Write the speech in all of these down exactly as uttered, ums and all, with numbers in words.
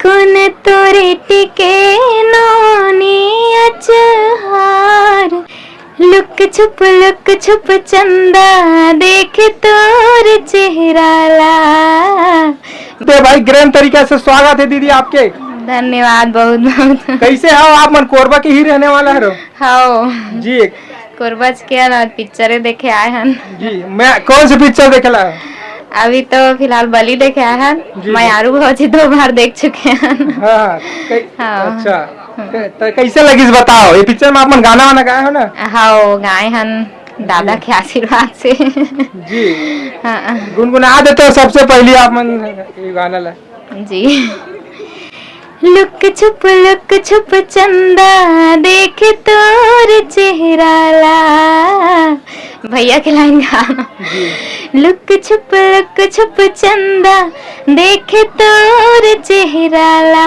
कोन तोरे टिके नोनी अचहार, लुक छुप लुक छुप चंदा देख तोर चेहरा ला। तो भाई, ग्रैंड तरीका से स्वागत है दीदी आपके। धन्यवाद बहुत बहुत। कैसे हो आप मन? कोरबा के ही रहने वाला हरो? हाँ। जी। कोरबा के ना पिक्चरे देखे आए हन। जी, मैं कौन सी पिक्चर देखे ला? अभी तो फिलहाल बलि देखे आए हन। जी, जी। मयारू भौजी दो बार देख चुके हन। हाँ, हाँ, कै-, हाँ। अच्छा। हम्म। कै-, तो कैसे लगिस बताओ, ये पिक्चर में आप मन गाना वाना गाए हो ना? हाँ, गाए हन दादा जी। के आशीर्वाद से। जी। हाँ। गुनगुना देते हो सबसे पहले आप मन ये गाना ला। जी। लुक छुप लुक छुप चंदा देख तोर चेहरा ला। भैया के लाइन गाना। जी। लुक छुप लुक छुप चंदा देख तोर चेहरा ला,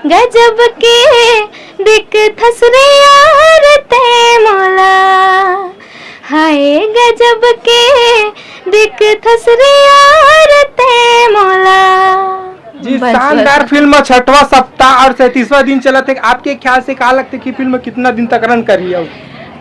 गजब के दिखथस रे यार ते मोला, हाय गजब के दिखथस रे यार ते मोला। जी, बस, शानदार बस। फिल्म छठवां सप्ताह और सैंतीसवां दिन चलत है। आपके ख्याल से का लगते कि फिल्म कितना दिन तक रन करही? अब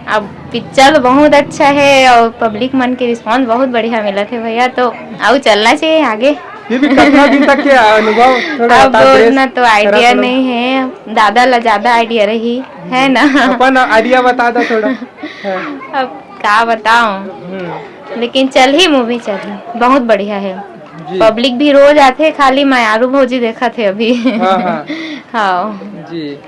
अब पिक्चर तो बहुत अच्छा है और पब्लिक मन के रिस्पांस बहुत बढ़िया मिलत है भैया, तो अउ चलना चाहिए आगे। फिर भी कितना दिन तक के अनुभव थोड़ा अब बता दे। इतना तो आइडिया नहीं है, दादा ला ज्यादा आइडिया रही, है ना? अपन आइडिया बता दो थोड़ा। हाँ। अब का बताऊं, हम्म। लेकिन चलही, मूवी चलही, बहुत बढ़िया है। जी। पब्लिक भी रोज आथे, खाली मयारू भौजी देखत है अभी। हाँ, हाँ। हाँ। जी,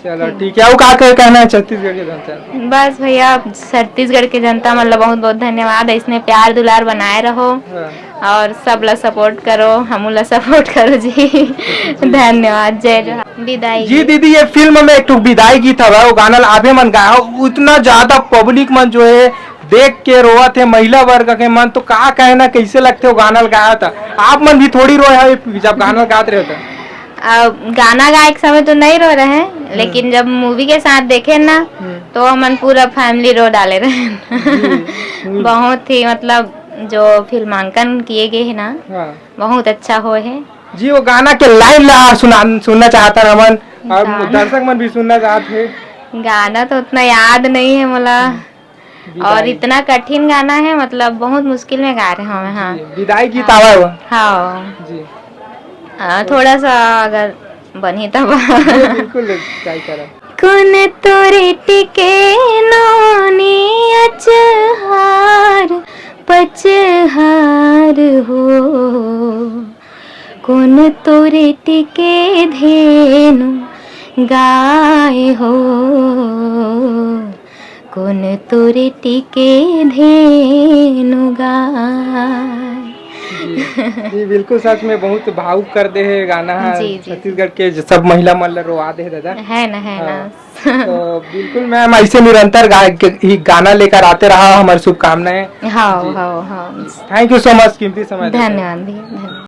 चलो हम्म। ठीक है। और का, का कहना है छत्तीसगढ़ के जनता? बस भैया, छत्तीसगढ़ के जनता मन ला बहुत बहुत धन्यवाद, इसने प्यार दुलार बनाए रहो हाँ। और सब ला सपोर्ट करो, हमू ला सपोर्ट करो जी। जी। धन्यवाद, जय जोहार। विदाई जी गीत। दीदी, ये फिल्म में एक ठो विदाई गीत हवा, वो गाना ला आबे मन गाया हो, इतना ज्यादा पब्लिक मन जो है देख के रोवत है, महिला वर्ग के मन, तो का कहना, कैसे लगते हो गाना ला गाया था? आप मन भी थोड़ी रोए हो जब गाना ला गात रहे हो तो? अब गाना गाए के समय तो नहीं रो रहे हैं, लेकिन जब मूवी के साथ देखे ना, हम्म। तो हमन पूरा फैमिली रो डाले रहे। जी, हम्म। बहुत ही, मतलब, जो फिल्मांकन किए गए हैं ना, हाँ। बहुत अच्छा हो है। जी, वो गाना के लाइन ला सुना, सुनना चाहता ना मन, और गाना। दर्शक मन भी सुनना चाहत है। गाना तो उतना याद नहीं है मोला। हम्म। और विदाई। इतना कठिन गाना है, मतलब, बहुत मुश्किल में गा रहे हवे, हाँ। जी, विदाई गीत हाँ। आवा हुआ। हाँ। जी। हाँ, तो थोड़ा सा अगर बनी तब। जी, बिल्कुल, ट्राई करा। कोन तोरे टिके नोनी अचहार पचहार हो, कोन तोरे टिके धेनु गाय हो, कोन तोरे टिके धेनु गाय। जी, जी, बिल्कुल, सच में बहुत भावुक कर दे है गाना है। जी, जी, जी। छत्तीसगढ़ के ज-, सब महिला मन ला रोवा दे है दादा। है ना, है हाँ। ना। तो बिल्कुल मैम, ऐसे निरंतर गा-, ग-, ही गाना लेकर आते रहा, हमारी शुभकामनाएं। हाँ, जी। हाँ, हाँ। Thank you so much, कीमती समय देकर। धन्यवाद भैया, धन्यवाद।